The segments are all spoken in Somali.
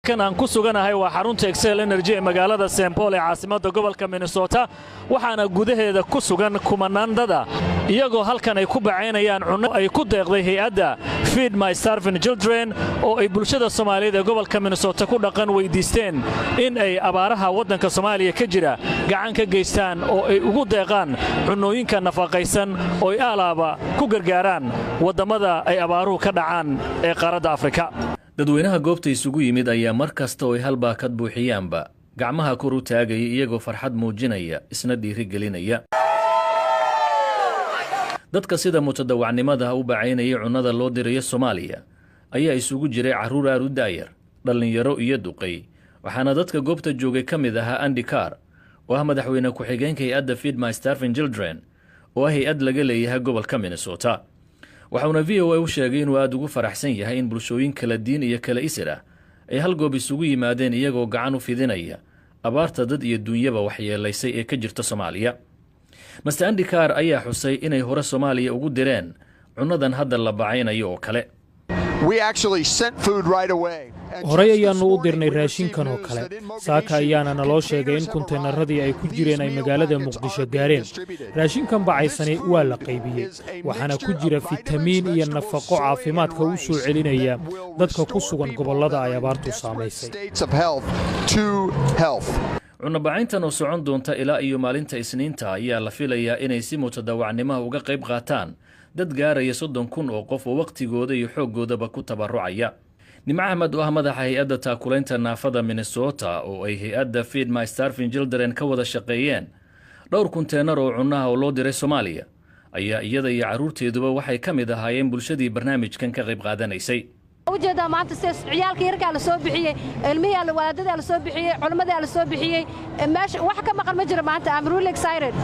Kan aan ku suganahay waa xarunta Xcel Energy ee magaalada St. Paul ee caasimadda gobolka Minnesota, waxaana gudaheeda ku sugan kumanaan dada, iyagoo halkan ay ku bacaynayaan cunno ay ku deeqday hay-adda Feed My Starving Children, oo ay bulshada Soomaaliyeed ee gobolka Minnesota ku dhaqan weyddiisteen in ay abaaraha waddanka Soomaaliya ka jira gacan ka geystaan oo ay ugu deeqaan cunnooyinka nafaqaysan oo ay aalaaba ku gargaaraan waddammada ay abaaruhu ka dhacaan ee qaaradda Afrika. Dadweynaha goobta isugu yimid ayaa mar kasta oo ay hal baakad buuxiyaanba gacmaha kor u taagaya, iyagoo farxad muujinaya, isna dhiirigelinaya. Dadka sida mutadawacnimada u bacaynayay cunnada loo dirayo Soomaaliya ayaa isugu jiray carruur aad u da'yar, dhallinyaro iyo duqay, waxaana dadka goobta joogay ka mid ahaa Andy Carr, oo ah madaxweyne ku-xigeenka hay-adda Feed My Starving Children, oo ah hay-ad laga leeyahay gobolka Minnesota. Waxauna VOA u sheegay inuu aada ugu faraxsan yahay in bulshooyin kala diin iyo kala isir ah ay hal goob isugu yimaadeen, iyagoo gacan u fidinaya abaarta dad iyo duunyaba waxyeelaysay ee ka jirta Soomaaliya. Mister Andy Carr ayaa xusay inay hore Soomaaliya ugu direen cunnadan hadda la bacaynayo oo kale. Horey ayaannu u dirnay raashinkan oo kale. Saaka ayaana naloo sheegay in kunteenaradii ay ku jireen ay magaalada Muqdisho gaareen. Raashinkan bacaysani waa la qaybiyey, waxaana ku jira fitamiin iyo nafaqo caafimaadka u soo celinaya dadka ku sugan gobollada ay abaartu saamaysay. Cunnobacayntan oo socon doonta ilaa iyo maalinta Isniinta ayaa la filayaa inay si mutadawacnimaha uga qayb qaataan dad gaaraya 30,000 oo qof oo wakhtigooda iyo xooggoodaba ku tabarucaya. Nimco Axmed, oo ah madaxa hay-adda taakulaynta naafada Minnesota, oo ay hay-adda Feed My Starving Children ka wada shaqeeyeen dhowr kunteenar oo cunnaha oo loo diray Soomaaliya, ayaa iyada iyo carruurteeduba waxay ka mid ahaayeen bulshadii barnaamijkan ka qayb qaadanaysay. Ujeedaa maanta sida ciyaalka yarkaa la soo bixiyey, ilmihii wadaadadaa la soo bixiyey, culimmadaa la soo bixiyey. Meesha wax ka maqan ma jiro maanta. I'm really excited.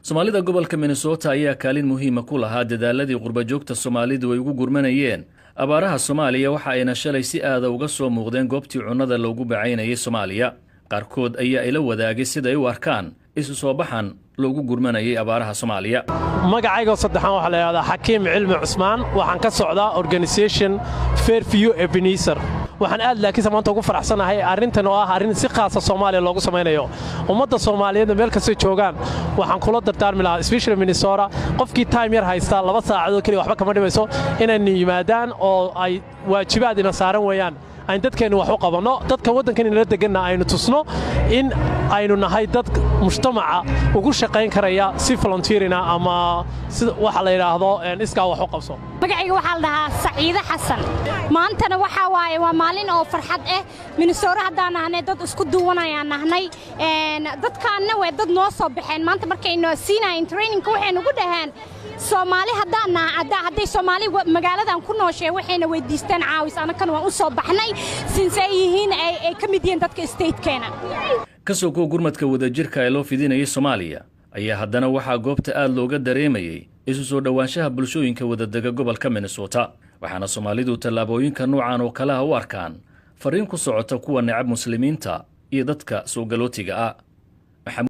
Soomaalida gobolka Minnesota ayaa kaalin muhiima ku lahaa dadaaladii qurbajoogta Soomaalidu ay ugu gurmanayeen abaaraha Soomaaliya, waxa ayna shalay si aada uga soo muuqdeen goobtii cunnada loogu bacaynayay Soomaaliya. Qaarkood ayaa ila wadaagay siday u arkaan isu soo baxan loogu gurmanayay abaaraha Soomaaliya. Magacayga saddexaan waxaa la yidhahdaa Xakiim Cilmi Cusmaan. Waxaan ka socdaa organisation Fairview Ebenezer. Waxaan aad laakiinse maanta ugu faraxsanahay arrintan oo ah arrin si khaasa Soomaaliya loogu samaynayo. Ummadda Soomaaliyeedna meel kastay joogaan waxaan kula dardaarmi lahaa, especially Minnesota, qofkii time yar haysta, 2 saacadood keliya waxba kama dhimayso, inaynu yimaadaan oo ay waajibaad ina saaran weeyaan aynu dadkeennu wax u qabanno, dadka waddankan inala deganna aynu tusno in aynu nahay dad mujtamaca ugu shaqayn karaya si volunteering ah ama si waxa la yidhaahdo iskaa wax u qabso. Magacayga waxaa la dhahaa Saciide Xasan. Maantana waxaa waaye waa maalin oo farxad ah. Minnesota haddaan nahnay, dad isku duwanayaan nahnay. Dadkaanna waa dad noo soo baxeen maanta. Markaynu siinaayeen trainingka, waxay nagu dhaheen Soomaali haddaan naha, hadday Soomaali magaaladan ku nooshee, waxayna weydiisteen caawis. Annakana waan u soo baxnay since ay yihiin ay ka mid yihiin dadka statekeena. Ka sokow gurmadka wadajirka ee loo fidinayay Soomaaliya ayaa haddana waxaa goobta aad looga dareemayey isu soo dhowaanshaha bulshooyinka wadadega gobolka Minnesota, waxaana Soomaalidu tallaabooyinka noocan oo kaleha u arkaan fariin ku socota kuwa necab Muslimiinta iyo dadka soo galootiga ah.